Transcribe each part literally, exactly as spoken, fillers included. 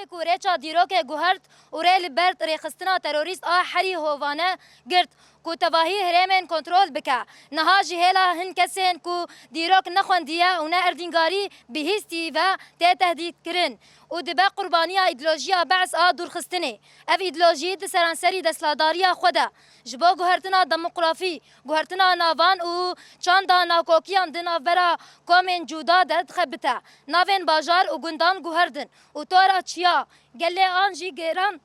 Ku rêça dîrokê guhert û rê li ber rêxistina terorîst a herî hovane girt ku tevahî herêmên kontrol bike. Niha jî hêla hin kesên ku dîrok nexwendiye û ne erdîngarî bihîstî ve tê tehdîtkirin û dibe qurbaniya îdeolojiya Be's a dûrxistinê. Ev îdeolojî di seranserî desthilatdariya xwe de ji bo guhertina demografî, guhertina navan û çanda nakokiyan di navbera komên cuda de dixebite. Navên bajar û gundan guherdin û tora çiya gelê an jî gêran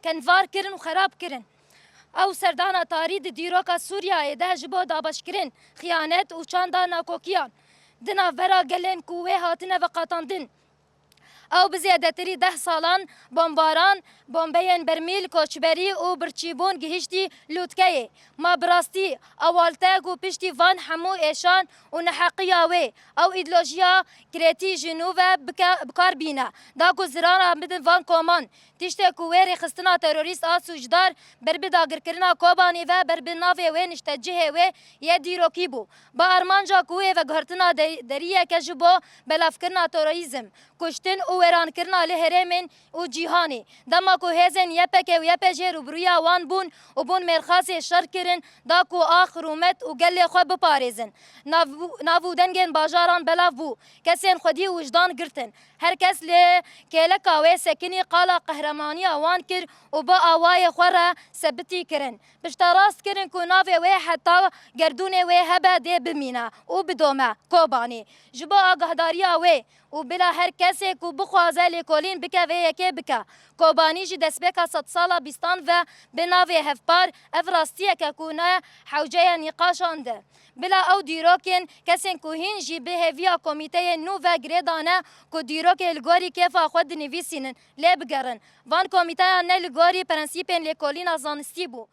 kenvar kirin û xerab kirin. Ew serdana tarî di dîroka Sûriyeyê de ji bo dabeşkirin, xiyanet û çanda nakokiyan di navbera gelên ku wê hatine veqetandin. Ew bi zêdetirî deh salan bombaran, bombeyên bermîl, koçberî û birçîbûn gihîştî lûtkeyê. Ma bi rastî ewalte ku piştî van hemû êşan û neheqiya wê ew îdeolojiya kirêtî ji nû ve bike, bi kar bîne, da ku zirara bidin van koman. Tiştê ku wê rêxistina terorîst a sûcdar ber bi dagirkirina Kobanê ve ber bi navê wê niştecihê wê yê dîrokî bû. Bi armanca ku wê veguhertina de-, deriyeke ji bo belavkirina terorîzm, kuştin û wêrankirina li herêmên û cîhanê. Dema ku hêzên Y P G û Y P G rûbirûya wan bûn û bûn mêrxasê şer kirin, da ku ax, rûmet û gelê xwe biparêzin. Nav, nav û dengên bajaran belav bû. Kesên xwedî û wijdan girtin. Her kes li kêleka wê sekinî, qala qehremanîya wan kir û bi awayê xwe re sebitî kirin. Pişterast kirin ku navê wê heta gerdûnê wê hebe dê bimîne û bidome Kobanê. Ji bo agahdariya wê û bila her kesê ku bixwaze lêkolîn bike vê yekê bike. Kobanî ji destpêka sedsala bîstan ve bi navê Hevpar ev rastiyeke ku ne hewceya nîqaşan de. Bila ew dîrokên kesên ku hîn jî bi hêviya komîteyên nû ve girê dane ku dîrokê li gorî kêfa xwe dinivîsînin lê bigerin. Van komîteyan ne li gorî prensîpên lêkolîna zanistî bû.